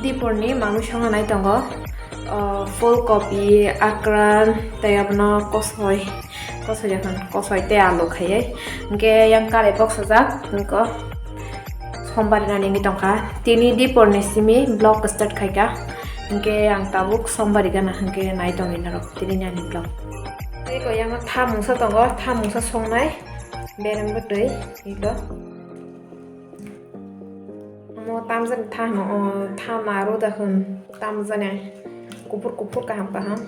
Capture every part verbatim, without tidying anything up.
Diporni manwi songna nai tongo, o, phul kopi, akran, tei abono kosoi, kosoi ya khan, kosoi tei alu khaiwi. Hwnkhe yang karai boksajak, hwnkhe sombar nani wngwi tongkha. Tini diporni simi vlog start khaikha. Hwnkhe ang tabuk sombar gana hwnkhe nai tongwi norok tini ani vlog. Tei ko yang tha mungsa tongo, tha mungsa songnai, bereng bwtwi, iko. Omo tamjani tha hwno, o, tha naru da hwn, tamjani kuphur kuphur kaham kaham.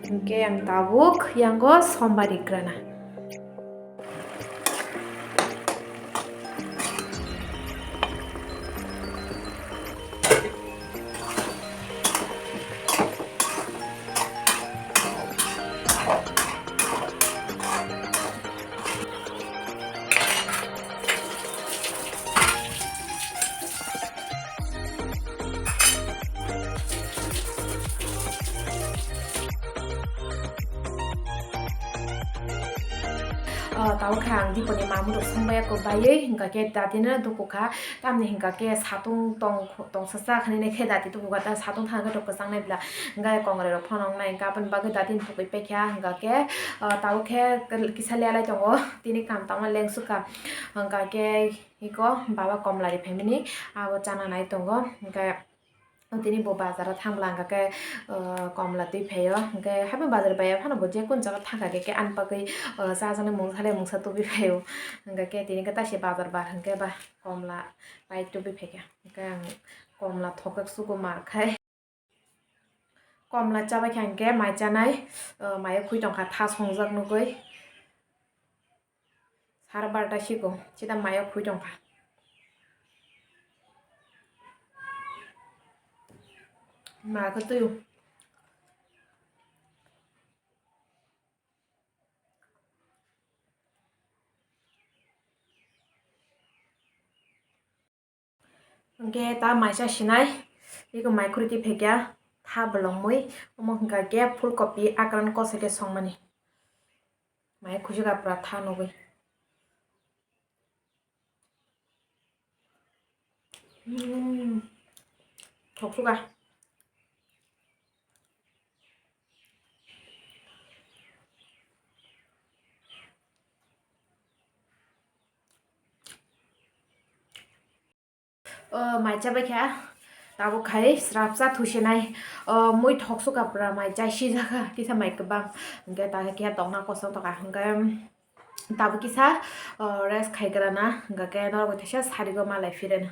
Hwnkhe ang tabuk yango sombar rikrana. O, tabuk khe ang diponi mamung rok song bai ya kok baiwi, hwnkha khe dati no duku kha, tamni hwnkha khe satung tong, tong sasa khani nai khe dati duku kha, ta satung thang khe rok kwchang nai bla, hwnkha khe kongrai rok phano wngnai, hwnkha aboni bagwi dati no thugwi paikha, hwnkha khe, o, tabuk khe kisa lelai tongo, tini kam tangma lengsu kha, hwnkha khe iko baba komla ri phaimani, abo chana nai tongo, hwnkhe. Tini bo bazar o thang bwla hwnkha khe, o, komla twi phaio, hwnkhe haino bazar bai phano bo je kun jaga thang kha khe, khe ani bagwi, o, chajaknai mungsa le mungsa tubui phaio, hwnkha khe tini khe taise bazar bar hwnkhe ba komla pai tubui phaikha, hwnkhe ang komla thok khe sugo mar khai. Komla chabai kha hwnkhe mai chanai, o, mai o khwi tongkha tha songjak nugwi. Sar barta siko, sida mayo khwi tongkha. Ma khe twi. Hwnkhe ta maisa sinai, eko mai khurui twi phaikha, tha bolongmwi, omo hwnkha khe phulkopi akran kosoi khe songmani. Mai khujak apra tha nugwi. Mm. Thok suka. O, mai chabai kha, tabuk khai srapsa thusinai. O, mui thok suka pura mai chai sijak kha, kisa mai kwbang. Hwnkhe ta khe keha tongna kosong tongkha. Hwnkhe tabuk kisa, o, rest khai gra na. Hwnkhe norok bai thaisa sarigo malai phireno.